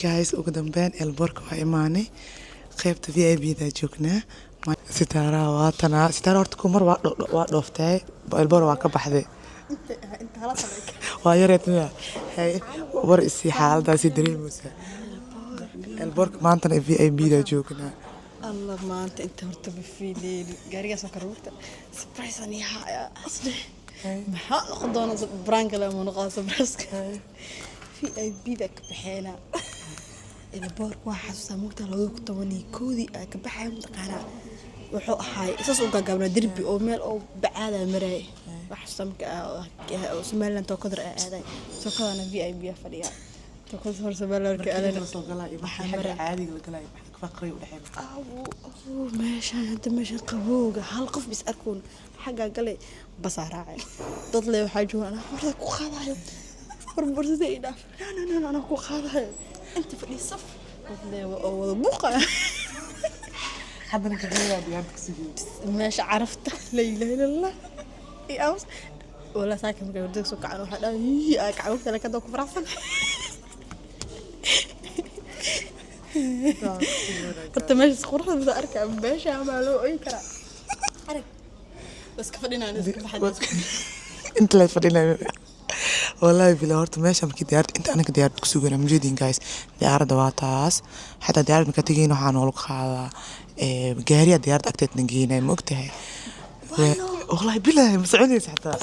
Guys, ugu dambeyn airportka waa imaanay, qaybta VIP da joognaa. Sitaaraha waa tanaa. Sitaara horta kumar waa dhooftay, airport waa ka baxday, waa yareed miya? Hay, war isii, xaaladaasi dareemaysa airportka maantana VIP da joognaa. Allah, maanta inta horta ma fiileeli gaarigaas oo karuurta surprise aan yahaa. Maxaa noqon doona? Brand kale ma noqon surprise-ka VIP da ka baxeena airportka. Waa xasuustaa mugta 2011-dii aa ka baxaya, mataqaanaa, wuxuu ahaay saas u gaagaabnaa derbi oo meel oo bacaada maraay. Waa xasuustaa marka oo Somaliland tookadar aa aaday, tookadana VIP aa fadhiya, tookada hor Somaliland marka aadayna. Soo galaa iyo Waxaa xagga maray. Caadiga la galaayo farqi u dhexeeya? Aw, meeshaan hadda meesha qabowga hal qof bis arkoon xaggaa galay, basaa raacay, dad le waxaa jooga, anaa borsada ku qaadayo, war borsada ii dhaaf, no, no, no, anaa ku qaadayo, inta fadhiya saf dad le oo wada buuqaya. Haddana kageeyaa diyaarta ku sugayay. Meesha carafta, la ilaha illa Allah, iyo aamus walaa. Saaka markay hurdada soo kacan waxaa dhahay yii aa kacan waqti laka ku faraxsan. Horta meeshaas quruxda bada arkaa, meesha maa loo oyn karaa? Arag, waa iska fadhinaan, iska baxan. Inta la fadhinayo, wallahi bila horta meesha markii diyaarad inta anaga diyaarad ku sugana mujeedin. Guys, diyaaradda waa taas. Xataa diyaarad markaa tegayn waxaa noola qaadaa gaariya diyaaradda agteedna geynaya, ma ogtahay? Wallahi bilahi ma soconaysa xataa.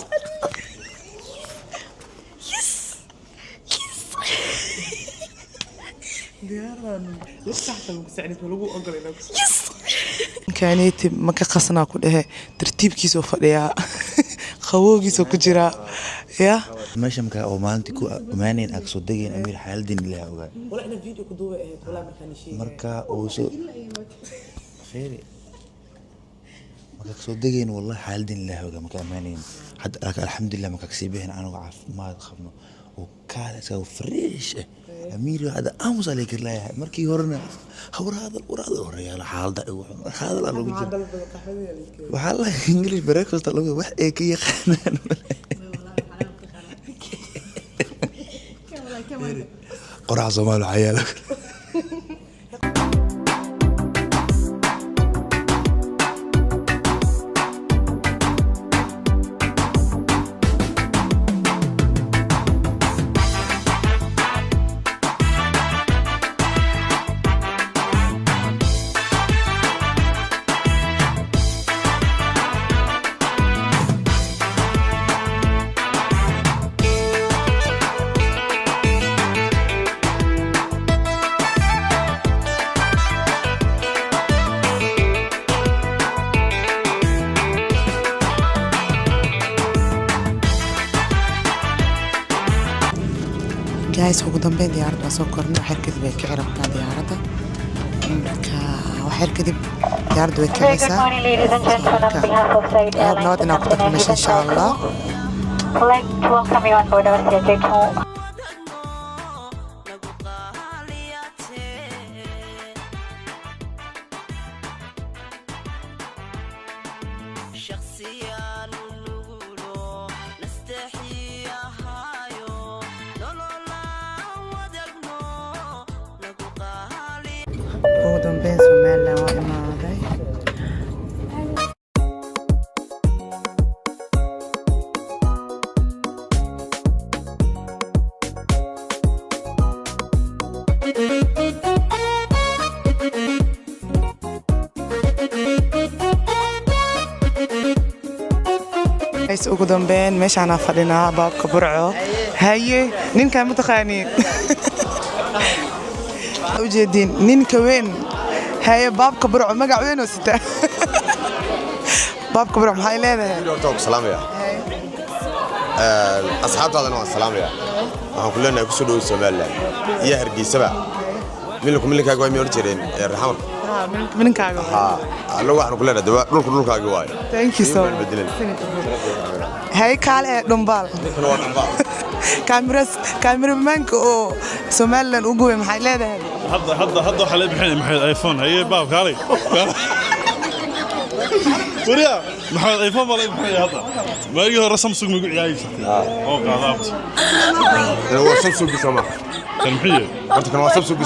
Diyaaradan lugta xataa ma ku soconaysa, ma lagu ogolay inaad ku ninkaneeti ma ka qasnaa ku dhehe, tartiibkiisoo fadhiyaa, qabowgiisoo ku jiraa ya. Meesha markaa oo maalintii ku imaanayn aa kasoo degayn, Amiir, xaaladin Ilaahay ogaa. Wala ina video ku duubay ahayd walaa markaan sheegay. Marka uu soo fiiri, markaa kasoo degayn, wallahi xaaladin Ilaahay ogaa markaa imaanayn. Hadda laakiin alxamdulilah, markaa kasii bixin anagoo caafimaad qabno oo kaala iskaga fresh ah. Amiir hadda aamus aa laga karlaayahay, markii horena war hadal, war hadal, warayaal, xaaladda igu xun, war hadal aa lagu jira. Waxaa la English breakfast lagu wax ay ka yaqaanaan qoraxa Soomaali waxaa yaala. Guys, ugu dambeyn diyaaradda waa soo kornay. Waxyar kadib ay kici rabtaa diyaaradda. Marka waxyar kadib diyaaradda way Very good kicaysaa. morning, ladies and gentlemen. On behalf of Said I hope Airlines nabad inaan ku tagno meesha, insha Allah. Would like to welcome you on board our CJ2. Lagu qaaliyaatee. Shakhsiyaanu nugulo nasteexiyahaayo nololaan wadagno lagu qaali. Ugu dambeyn Somaliland waa imaaday. Guys, ugu dambeyn meeshaanaa fadhinaa, baabka Burco. Haye, ninkaan ma taqaaniin? Ujeediin ninka weyn. Haye, baabka Burco magac weyn oo sita. Baabka Burco, maxay leedahay? Horta waan ku salaamaya, asxaabtaadana waan salaamaya. Waxaan ku leenahay kusoo dhawow Somaliland iyo Hargeysaba. Milinku milinkaaga waa mi odhan jireen reer Xamarka. Ninkaaga. Haa, annagu waxaan ku leenahay daba dhulku dhulkaagi waayo. Thank you so Iimaan bedelan. Haye, kaale ee dhumbaal. Ninkana waa dhambaa. Kaamiras kaamiramanka oo Somaliland ugu weyn, maxay leedahay? Hadda waxaa la bixinaya Maxamed iPhone. Haye baab, kaalay wariya, Maxamed iPhone baa la bixinaya hadda. Waagii hore Samsung magu ciyaari jirtay oo qaadaabta. Waa Samsung sama. Kan muxuu yahay? Horta kan waa Samsung.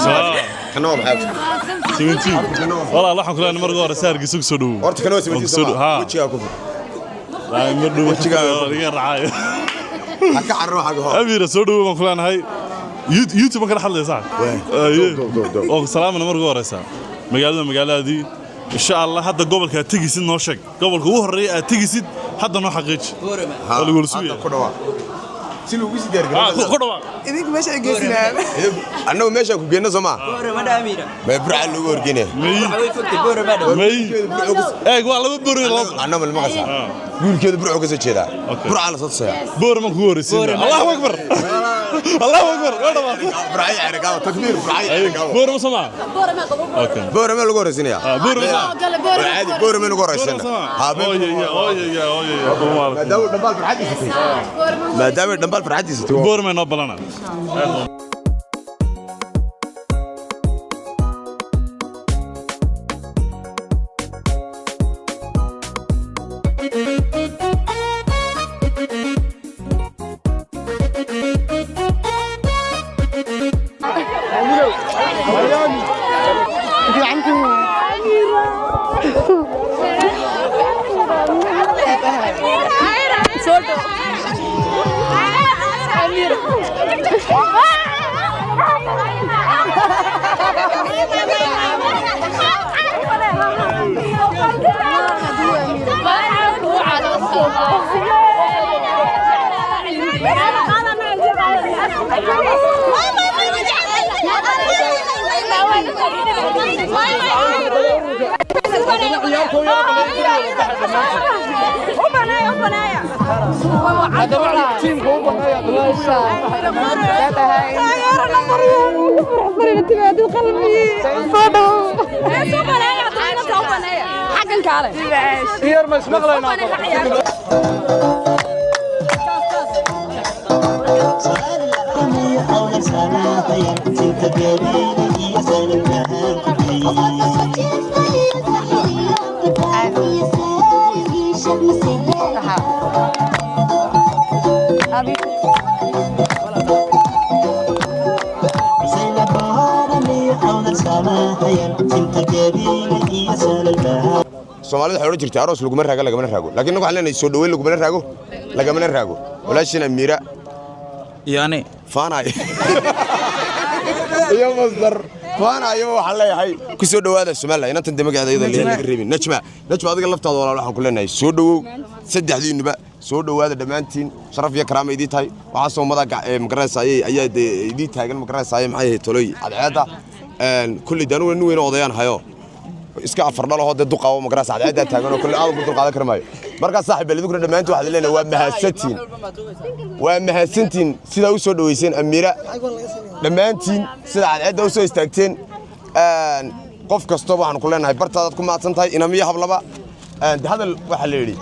Kan waa maxay? 17. Walaal, waxaan ku leenahay marka hore Hargeysa ku soo dhawow. Horta kan waa 17. Soo dhow, haa. Wejigaa ku fur. Ma dhow. Wejigaaga ku Iga raacayo. Ha ka carro xaga hor. Amiira, soo dhawow baan ku leenahay. YouTube ma kala hadlaysaa? Doob, doob, doob. Oo salaamana marka horeysa. Magaalada magaaladaadii. Insha Allah hadda gobolka aad tegisid noo sheeg. Gobolka ugu horreeya aad tegisid hadda noo xaqiiji. Waa lagu Hadda sugaya. ku dhawaa si lagu sii diyaar Ah, garoobay. ku dhawaaq. Idinku meesha ay geysinayaan. Annagu meeshaan ku geenno soo maa mee Burca loogu horgeynaya. May may. Eeg, waa laba boor iyo laba. Annagu malma qasa wiilkeedu Burcu ka soo jeedaa. Okay. Burca la soo tusaya. Boor ma kugu horreysiin. Allahu akbar. Allahu akbar. Waa dhamaatay. Burcay Ceerigaabo, takbiir, Burcay Ceerigaabo. Boor ma soo maa? Okay. Boorame lagu horreysiinaya. Ah, boor ma soo. Caadi, Boorame lagu horreysiinaya. Haa. Oye, oye, oye. Maadaama dhambaal farxadiisa tay, maadaama dhambaal farxadiisa tay. Boor ma noo balana. Soomaalida waxay odhan jirtay aroos laguma raago, lagamana raago, laakiin innagu waxaan leenahay soo dhoweyn lagumana raago, lagamana raago. Walaashiin Amiira Yani faanaay iyo masdar faanayo waxaan leeyahay ku soo dhowaada Somaliland. Inantan de magaceeda iyada leeyahay laga reebin. Najma, Najma, adiga laftaada walaal waxaan ku leenahay soo dhowow. Saddexdiinuba soo dhowaada dhammaantiin, sharaf iyo karaama idii tahay. Waxaa soo mada magaranaysa ayay ayaa dee idii taagan, magaranaysa ayay maxay ahayd toloy cadceedda kulli dee anugu nin weyn oo odayaan hayo iska afar dhalahoo dee duqaawo magaranaysa cadceeddaa taagan oo kulli aad ugu dulqaadan kari maayo. Markaa saaxiib bal idinkuna dhammaantiin waxaad leenahay waa mahadsantiin, waa mahadsantiin sidaa u soo dhoweyseen Amiira dhammaantiin, sida cadceedda u soo istaagteen. Qof kastaba waxaan ku leenahay bartaadaad ku mahadsan tahay, inamiyo hablaba. De hadal waxaa la yidhi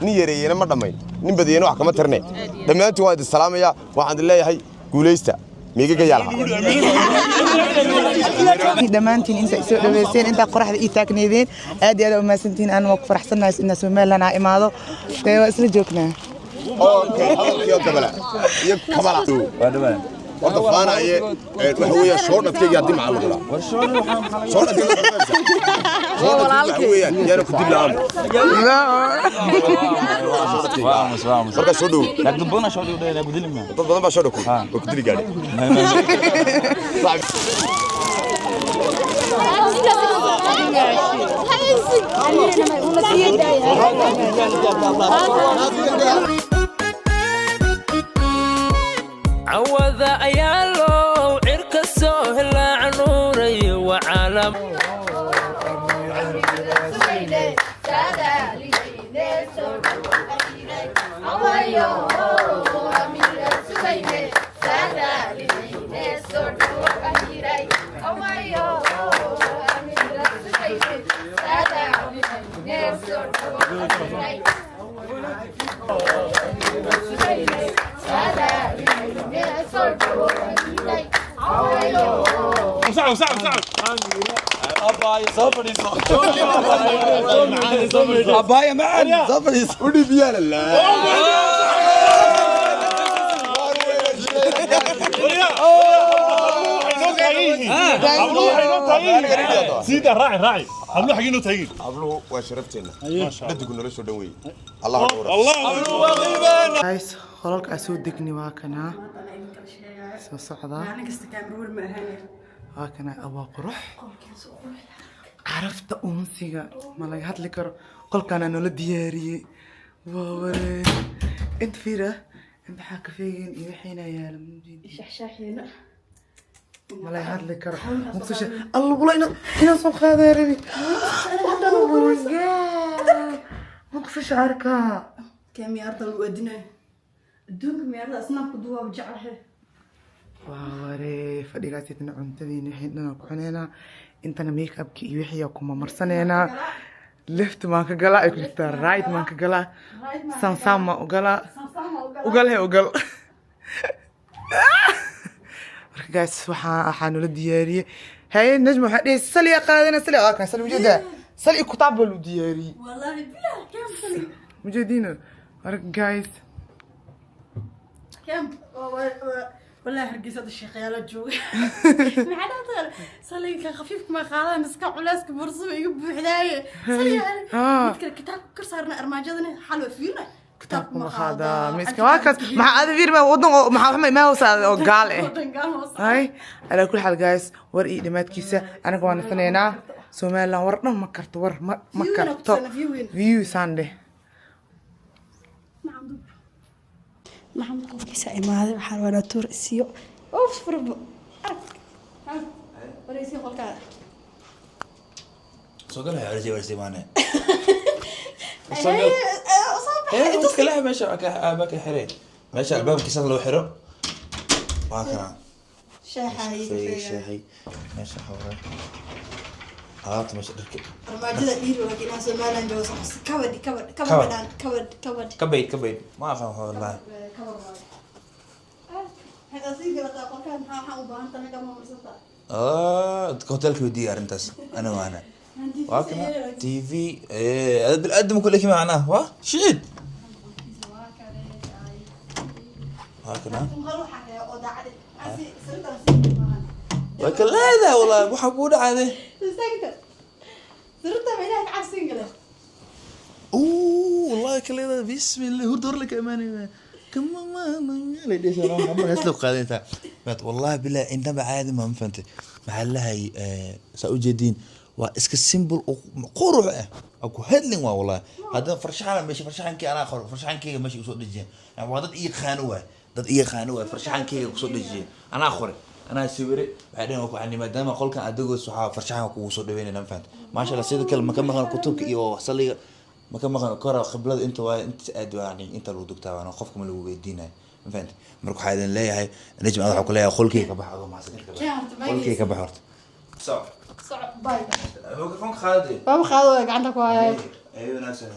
nin yareeyena ma dhammayn, nin badiyena wax kama tarne. Dhammaantiin waa idin salaamaya, waxaan idin leeyahay guulaysta miigaga yaalaha. Dhammaantiin inta isoo dhaweyseen, intaa qoraxda ii taagneedeen, aad iyo aad u mahadsantihiin. Aan waa ku faraxsanahay inaa Somaliland aa imaado. Dee waa isla joognaa. Okay, hadalkii oo kabala iyo kabala. Horta faanaye waxa weeyaan soo dhadkayga haddii maxaa lagu dhahaa soo dhadkayga, soo dhadkayga waxa weeyaan yaana ku dib la'aan markaa soo dhow. Dad badan soo dhow ku dili ma. Dad badan baa soo dhow oo ku dili gaadhay. Cawada ayaalow cirka soo helaa canuuray waa caalam. وسعوا وسعوا وسعوا. Abaayo soo fadhiiso. Abaayo macaan soo fadhiiso. Udhib yaala laa. Habluhu waxay noo taagan yihiin. Siida raaci raaci. Habluhu xaggee noo taagan yihiin? Habluhu waa sharafteena, dhadigu noloshoo dhan weeye. Allah ha dhowra. Allah. Guys, qolalka aan soo degni waa kanaa soo socdaa. Maalin kasta kaamirawan ma ahaan. Waa kanaa, waa qurux, carafta unsiga ma laga hadli karo. Qolkaana noola diyaariyey, waa waree. Inta fiira, inta waxaa kafeegeen iyo wixiina yaala. Shaxshaaxiina. Ma laga hadli karo. Muqdisho alla wala inaan soo qaadaa rabi. Oh my God, muqdisho arkaa. Kee miyaarda lagu aadinayo adduunka, miyaarda asnaabku duwaaba jeclahay. Waa waree, fadhigaas idina cuntadiina wixii dhan aan ku cuneynaa. Intana make upki iyo wixii aan kuma marsaneynaa. Left maan ka galaa ay ku jirtaa, right maan ka galaa, saan maan u galaa, ugal he ugal. Marka guys, waxaa nala diyaariyey. Haye Najma, waxaa dhihi saliya qaadana, sali waa kan, sali ujeedaa, sali iyo kutaab baa loo diyaariyey. Wallaahi bilah, keem sali. Ujeediina. Marka guys, keem wallaahi Hargeysa hadda sheekhayaala jooga. Maxaa dhahdaa, saliga khafiifka ma qaadaan, miska culeyska bursaba iga buuxdaaye saliga. Mid kale kitaabka kor saarna armaajadana xal waa fiirna. Kitaabka ma qaadaa miska, waa kaas. Maxaa aada fiir ma wadan oo maxaa wax ma imaa oo gaal eh. Wadan gaal hoos. Hay, alaa kulli xaal guys, war iyo dhamaadkiisa anaga waa nasanaynaa. Somaliland war dhan ma karto, war ma View-na karto. ku tusana, view-na. View sande. Maxamed qolkiisa imaaday, waxaa rabaa inaa tuur isiiyo oo furbo arag wareysiyo qolkaada. Soo galaya, warsi warsi maane. Soo ee dadka leh meesha ka albaabka xireen, meesha albaabkiisa loo xiro waa kana. Shaaxa iyo kafeega. Shaahi meesha xawra, alaabta meesha dharka. Armaajada dhiiri, laakiin inaa Somaliland joogo kabadh kabadh. Kabadh. Kabadhaan kabadh kabadh. Ka bayd ka bayd, ma aqaan wallahi. Kabadh waaye. Waxaad asii galataa qolkaan, maxaa waxaan u baahan tahay kama marsantaa. Ah, dadka hotelka weydiiya arrintaas, ana waana waa kana TV eh بالقدم كل شيء معناه waa shid, waa kana. Oo daacad asi sirtan sii maahan. Waa ka leedahay wallahi, waxa kuu dhacday. Istaagta sirta ma ilaah ka cabsin gale. اوه والله كليدا، بسم الله، هو دور لك اماني كم ما ما ليش انا ما هسلو قادنتا بات والله بالله انما عادي ما فهمت maxaa lahay saa u jeediin, waa iska simple oo qurux ah oo ku hadlin waa wallahi. Haddana farshaxana meesha, farshaxankii anaa qoro, farshaxankeyga meesha usoo dhejiyeen. Yani waa dad ii qaano waay, dad ii qaano waay, farshaxankeyga kusoo dhejiyeen, anaa qore, anaa sawire. Waxay dhaheen waa ku maadaama qolkan adigoo waxaa farshaxanka kugu soo dhaweynayna, ma fahanta? Maasha Allah. Sidoo kale maka maqan kutubka iyo saliga, maka maqan kora khiblada inta waa inta aad yani inta lagu dugtaa waana qofka ma lagu weydiinayo, ma fahanta? Marka waxaa idin leeyahay, Najm, ada waxaa ku leeyahay qolkeyga ka bax, adoo mahadsan, inta ka bax. Qolkeyga ka bax horta. Soco. Soco, bye. Mikrofoonka qaadade. Waaba qaado, gacanta ku haya. Ay wanaagsan.